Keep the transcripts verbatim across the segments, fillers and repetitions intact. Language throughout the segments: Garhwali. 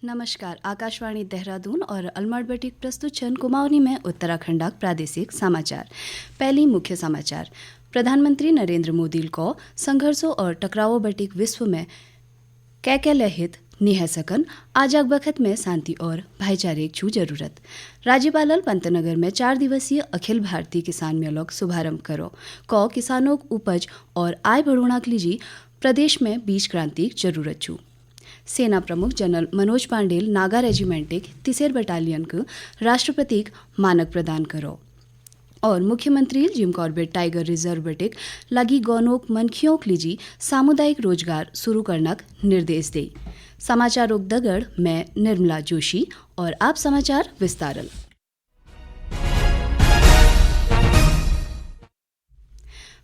नमस्कार, आकाशवाणी देहरादून और अलमड़ बटिक प्रस्तुत छन कुमाऊनी में उत्तराखंडाक प्रादेशिक समाचार। पहली मुख्य समाचार। प्रधानमंत्री नरेंद्र मोदी को संघर्षों और टकरावों बटिक विश्व में कै कै ले हित निह सकन, आजाक बखत में शांति और भाईचारे एक छू जरूरत। राज्यपालल पंतनगर में चार दिवसीय अखिल भारतीय किसान मेलोक शुभारंभ करो। कौ किसानों उपज और आय बढ़ोनाक लीजी प्रदेश में बीज क्रांति जरूरत छू। सेना प्रमुख जनरल मनोज पांडेल नागा रेजिमेंट एक तिसेर बटालियन क राष्ट्रपति क मानक प्रदान करो। और मुख्यमंत्री जिम कॉर्बेट टाइगर रिजर्व बटिक लागी गौनोक मनखियों क लीजी सामुदायिक रोजगार शुरू करनक निर्देश दे। समाचारों दगड़, मैं निर्मला जोशी और आप समाचार विस्तारल।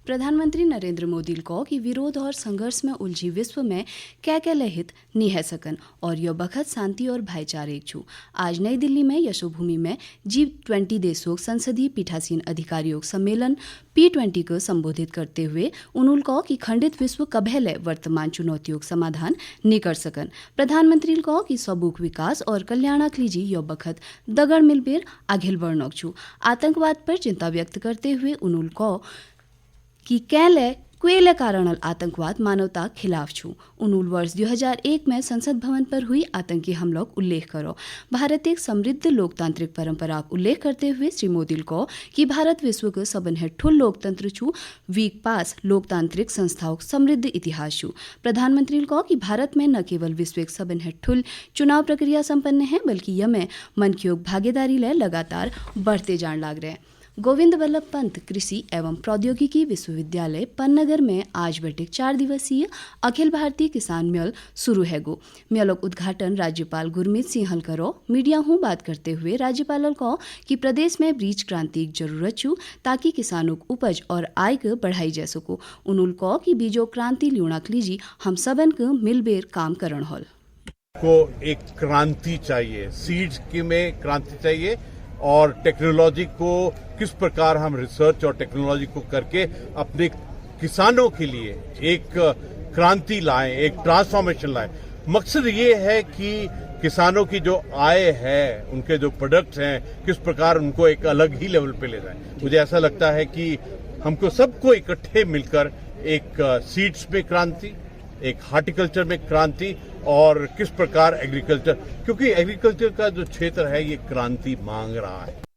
प्रधानमंत्री नरेंद्र मोदी को कि विरोध और संघर्ष में उलझी विश्व में कै कै ले हित निह सकन और यो बखत शांति और भाईचारे एक छू। आज नई दिल्ली में यशोभूमि में जी ट्वेंटी देशों संसदीय पीठासीन अधिकारियों सम्मेलन पी ट्वेंटी को संबोधित करते हुए उनुल को कि खंडित विश्व कभे ले वर्तमान चुनौतियों समाधान नहीं कर सकन। प्रधानमंत्री को कि सबूक विकास और कल्याणक लीजी यो बखत दगड़ मिलबेर आघिल बढ़नोक छू। आतंकवाद पर चिंता व्यक्त करते हुए उनुल को कि कैले क्वेले कारणल आतंकवाद मानवता खिलाफ छू। उनुल वर्ष दो हज़ार एक में संसद भवन पर हुई आतंकी हमलों का उल्लेख करो। भारत एक समृद्ध लोकतांत्रिक परंपरा का उल्लेख करते हुए श्री मोदी को कि भारत विश्व के सबन है ठुल लोकतंत्र छू, वीक पास लोकतांत्रिक संस्थाओं का समृद्ध इतिहास छू। प्रधानमंत्री को कि भारत में न केवल विश्व एक सबन है ठुल चुनाव प्रक्रिया संपन्न है, बल्कि यमे मनखियों भागीदारी ले लगातार बढ़ते जान लाग रहे। गोविंद बल्लभ पंत कृषि एवं प्रौद्योगिकी विश्वविद्यालय पन्नगर में आज बटिक चार दिवसीय अखिल भारतीय किसान मेल शुरू हैगो। मेलोक उद्घाटन राज्यपाल गुरमीत सिंहल करो। मीडिया हूँ बात करते हुए राज्यपाल को कि प्रदेश में बीज क्रांति की जरूरत छू, ताकि किसानों की उपज और आय को बढ़ाई जा सको। उनुल को कि बीजो क्रांति ल्यूणा लीजी हम सबन को मिलबेर काम करण होल। को एक क्रांति चाहिए, सीड्स की में क्रांति चाहिए और टेक्नोलॉजी को किस प्रकार हम रिसर्च और टेक्नोलॉजी को करके अपने किसानों के लिए एक क्रांति लाएं, एक ट्रांसफॉर्मेशन लाएं। मकसद ये है कि किसानों की जो आय है, उनके जो प्रोडक्ट्स हैं, किस प्रकार उनको एक अलग ही लेवल पे ले जाएं। मुझे ऐसा लगता है कि हमको सबको इकट्ठे मिलकर एक सीड्स में क्रांति, एक हॉर्टिकल्चर में क्रांति और किस प्रकार एग्रीकल्चर, क्योंकि एग्रीकल्चर का जो क्षेत्र है, ये क्रांति मांग रहा है।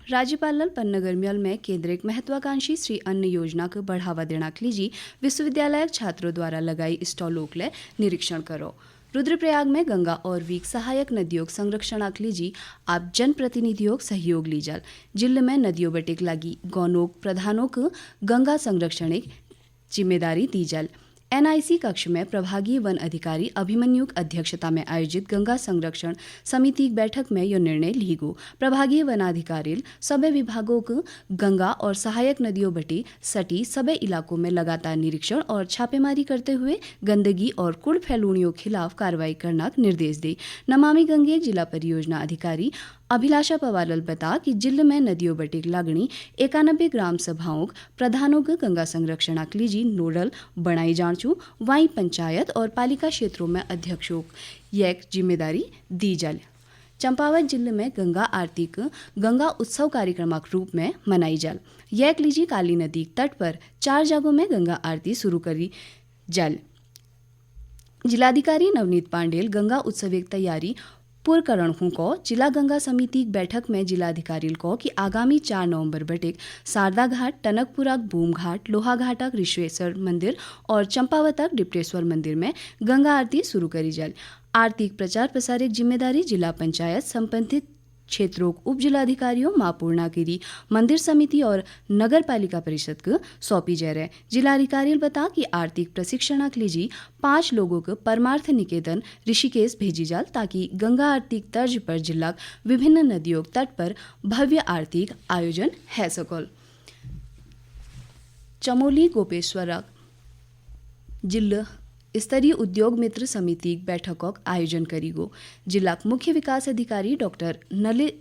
राज्यपाल पन्नगर म्यल में केंद्रित महत्वाकांक्षी श्री अन्न योजना को बढ़ावा देना लीजी विश्वविद्यालय छात्रों द्वारा लगाई स्टॉल ओकले निरीक्षण करो। रुद्रप्रयाग में गंगा और वीक सहायक नदियों संरक्षण लीजी आप जनप्रतिनिधियों सहयोग लीजल। जिले में नदियों बटिक लागी गौनोक प्रधानों को गंगा संरक्षण एक जिम्मेदारी दीजल। एनआईसी कक्ष में प्रभागीय वन अधिकारी अभिमन्यु की अध्यक्षता में आयोजित गंगा संरक्षण समिति की बैठक में यो निर्णय लीगो। प्रभागीय वनाधिकारी सबै विभागों को गंगा और सहायक नदियों बटी सटी सबै इलाकों में लगातार निरीक्षण और छापेमारी करते हुए गंदगी और कूड़ फैलूणियों खिलाफ कार्रवाई करना का निर्देश दे। नमामि गंगे जिला परियोजना अधिकारी अभिलाषा पवारल बता कि जिले में नदियों बटिक लागणी इक्यानबे ग्राम सभाओं प्रधानों को गंगा संरक्षण लीजी नोडल बनाई जाणचू, वहीं पंचायत और पालिका क्षेत्रों में अध्यक्षों यैक जिम्मेदारी दी जाली। चंपावत जिले में गंगा आरती को गंगा उत्सव कार्यक्रम के रूप में मनाई जाल। यैक लीजी काली नदी तट पर चार जगहों में गंगा आरती शुरू करी जाल। जिलाधिकारी नवनीत पांडेल गंगा उत्सव एक तैयारी पुरकरण हुंको जिला गंगा समिति बैठक में जिलाधिकारी को कि आगामी चार नवंबर बटिक शारदा घाट, टनकपुरा बूम घाट, लोहा घाटक ऋषेश्वर मंदिर और चंपावतक डिप्टेश्वर मंदिर में गंगा आरती शुरू करी जाल। आरती प्रचार प्रसार एक जिम्मेदारी जिला पंचायत संबंधित क्षेत्रों उप जिलाधिकारियों मापूर्णा केरी मंदिर समिति और नगर पालिका परिषद को सौंपी जा रहे। जिलाधिकारी बता कि आर्थिक प्रशिक्षण के लिए पांच लोगों को परमार्थ निकेतन ऋषिकेश भेजी जाल, ताकि गंगा आरती तर्ज पर जिला विभिन्न नदियों तट पर भव्य आरती आयोजन है सकल। चमोली गोपेश्वर जिला स्तरीय उद्योग मित्र समिति बैठक आयोजन करीगो। जिला मुख्य विकास अधिकारी डॉक्टर नलित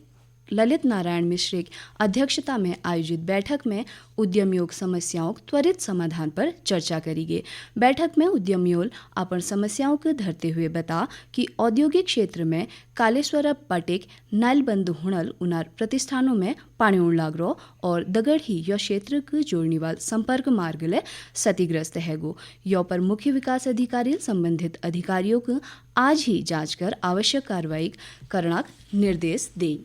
ललित नारायण मिश्रिक अध्यक्षता में आयोजित बैठक में उद्यमियों की समस्याओं के त्वरित समाधान पर चर्चा करी गई। बैठक में उद्यमियों अपन समस्याओं को धरते हुए बता कि औद्योगिक क्षेत्र में कालेश्वर बटिक नैलबंद हुणल उनार प्रतिष्ठानों में पाणी उण लाग रो और दगड़ ही यह क्षेत्र को जोड़ने वाल संपर्क मार्ग ले क्षतिग्रस्त हैगो। यो पर मुख्य विकास अधिकारी संबंधित अधिकारियों को आज ही जांच कर आवश्यक कार्रवाई करना निर्देश दें।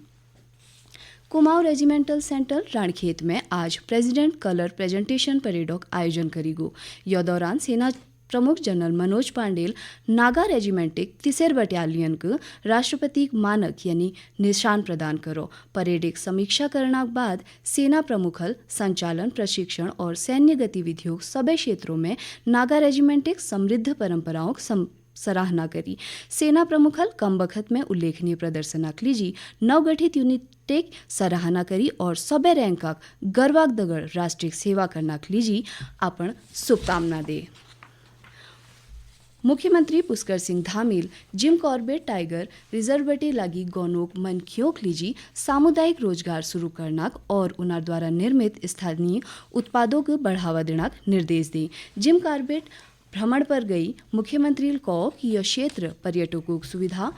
कुमाऊं रेजिमेंटल सेंटर राणखेत में आज प्रेसिडेंट कलर प्रेजेंटेशन परेड का आयोजन करीगो। यो दौरान सेना प्रमुख जनरल मनोज पांडेल नागा रेजिमेंट एक तिसेर बटालियन को राष्ट्रपति मानक यानी निशान प्रदान करो। परेड एक समीक्षा करना के बाद सेना प्रमुखल संचालन, प्रशिक्षण और सैन्य गतिविधियों सबै क्षेत्रों में नागा रेजिमेंट एक समृद्ध परंपराओं सम-, सराहना करी। सेना प्रमुखल कम बखत में उल्लेखनीय प्रदर्शनक लीजी नवगठित यूनिट एक सराहना करी और सबै रैंकक गर्वाक दगड़ राष्ट्रिक सेवा करनक लीजी अपन शुभकामना दे। मुख्यमंत्री पुष्कर सिंह धामील जिम कॉर्बेट टाइगर रिजर्व बटे लागी गौनोक मन खियोक लीजी सामुदायिक रोजगार शुरू करनक और उनार द्वारा निर्मित स्थानीय उत्पादों को बढ़ावा देनक निर्देश दें। जिम कॉर्बेट भ्रमण पर गई मुख्यमंत्री को कि यह क्षेत्र पर्यटकों की सुविधा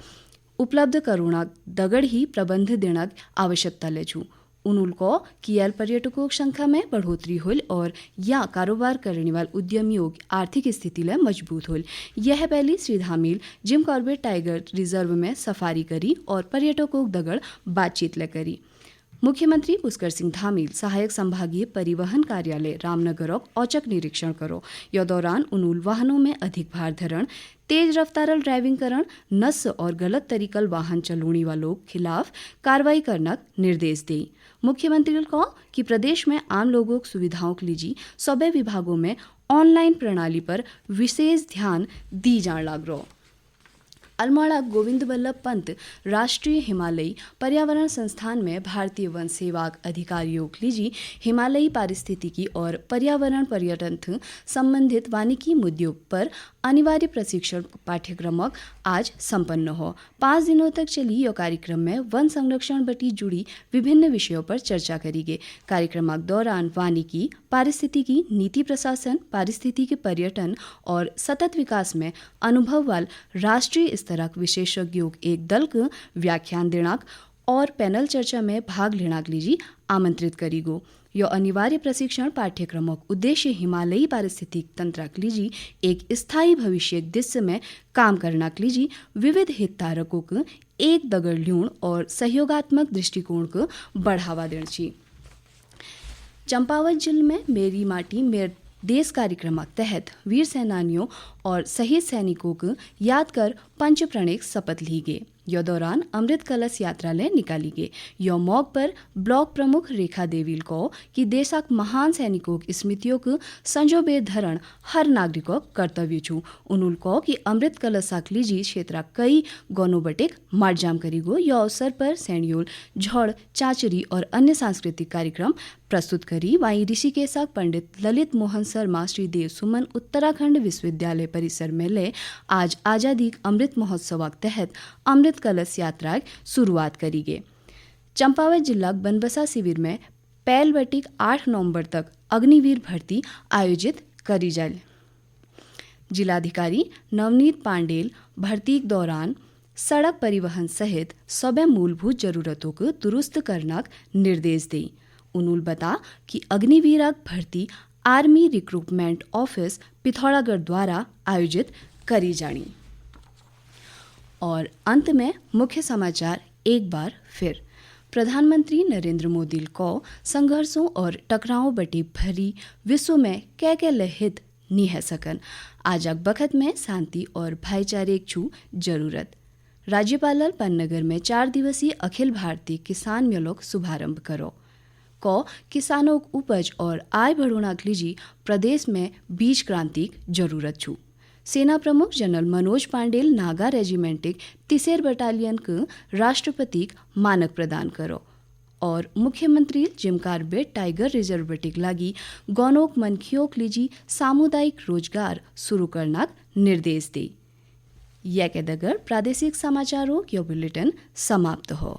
उपलब्ध करुणा दगड़ ही प्रबंध देनक आवश्यकता ले छू। उनुल को कि यल पर्यटकों की संख्या में बढ़ोतरी होल और या कारोबार करने वाले उद्यमियों की आर्थिक स्थिति ले मजबूत होल। यह पहली श्री धामील जिम कॉर्बेट टाइगर रिजर्व में सफारी करी और पर्यटकों दगड़ बातचीत ले करी। मुख्यमंत्री पुष्कर सिंह धामील सहायक संभागीय परिवहन कार्यालय रामनगर औचक निरीक्षण करो। यो दौरान उनुल वाहनों में अधिक भार धरण, तेज रफ्तारल ड्राइविंग करण, नस और गलत तरीकल वाहन चलूणी वालों खिलाफ कार्रवाई करनक निर्देश दें। मुख्यमंत्री को कि प्रदेश में आम लोगों की सुविधाओं के लिए सबै विभागों में ऑनलाइन प्रणाली पर विशेष ध्यान दी जाण लाग रो। अल्मोड़ा गोविंद बल्लभ पंत राष्ट्रीय हिमालयी पर्यावरण संस्थान में भारतीय वन सेवा अधिकारियों के लिए हिमालयी पारिस्थितिकी और पर्यावरण पर्यटन थ संबंधित वानिकी मुद्दों पर अनिवार्य प्रशिक्षण पाठ्यक्रम आज संपन्न हो। पाँच दिनों तक चली यह कार्यक्रम में वन संरक्षण बटी जुड़ी विभिन्न विषयों पर चर्चा करी गई। कार्यक्रम के दौरान वानिकी, पारिस्थितिकी, नीति प्रशासन, पारिस्थितिकी पर्यटन और सतत विकास में अनुभव वाल राष्ट्रीय स्तर विशेषज्ञों एक दल को व्याख्यान देना और पैनल चर्चा में भाग लेना के लिए आमंत्रित करीगो। यो अनिवार्य प्रशिक्षण पाठ्यक्रम उद्देश्य हिमालयी पारिस्थितिक तंत्र के लिए एक स्थायी भविष्य दिशा में काम करना के लिए विविध हितधारकों को एक दगड़ ल्यूण और सहयोगात्मक दृष्टिकोण को बढ़ावा देना चाहिए। चंपावत जिले में मेरी माटी मेर देश कार्यक्रम तहत वीर सेनानियों और शहीद सैनिकों को याद कर पंच प्रणेक शपथ ली गए। यो दौरान अमृत कलश यात्रा ले निकाली गई। यो मौक पर ब्लॉक प्रमुख रेखा देवील को कि देशक महान सैनिकों की स्मृतियों को संजो बेधरण हर नागरिकों कर्तव्य छु। उनुल को कि अमृत कलश साकली जी क्षेत्र कई गौनोबटिक मार्जाम करीगो। यो अवसर पर सैनियोल झड़, चाचरी और अन्य सांस्कृतिक कार्यक्रम प्रस्तुत करी। वहीं ऋषिकेशक पंडित ललित मोहन शर्मा श्रीदेव सुमन उत्तराखंड विश्वविद्यालय परिसर में ले आज आजादी अमृत महोत्सव तहत अमृत कलश यात्रा शुरुआत करी गए। चंपावत जिला बनबसा शिविर में पैल बटिक आठ नवंबर तक अग्निवीर भर्ती आयोजित करी जाए। जिलाधिकारी नवनीत पांडेल भर्ती के दौरान सड़क परिवहन सहित सबै मूलभूत जरूरतों को दुरुस्त करना निर्देश दें। उनुल बता कि अग्निवीरक भर्ती आर्मी रिक्रूटमेंट ऑफिस पिथौरागढ़ द्वारा आयोजित करी जानी। और अंत में मुख्य समाचार एक बार फिर। प्रधानमंत्री नरेंद्र मोदी को संघर्षों और टकरावों बटे भरी विश्व में कै कै ले हित नी है सकन। आजक बखत में शांति और भाईचारे एक छू जरूरत। राज्यपाल पन्नगर में चार दिवसीय अखिल भारतीय किसान मेलों का शुभारंभ करो। को किसानों की उपज और आय बढ़ोना के लिए प्रदेश में बीज क्रांति की जरूरत छू। सेना प्रमुख जनरल मनोज पांडेल नागा रेजिमेंट एक तिसेर बटालियन को राष्ट्रपति मानक प्रदान करो। और मुख्यमंत्री जिम कार्बेट टाइगर रिजर्व बटिक लागी गौनोक मनखियोक लीजी सामुदायिक रोजगार शुरू करना निर्देश दे। यह के दगर प्रादेशिक समाचारों की बुलेटिन समाप्त हो।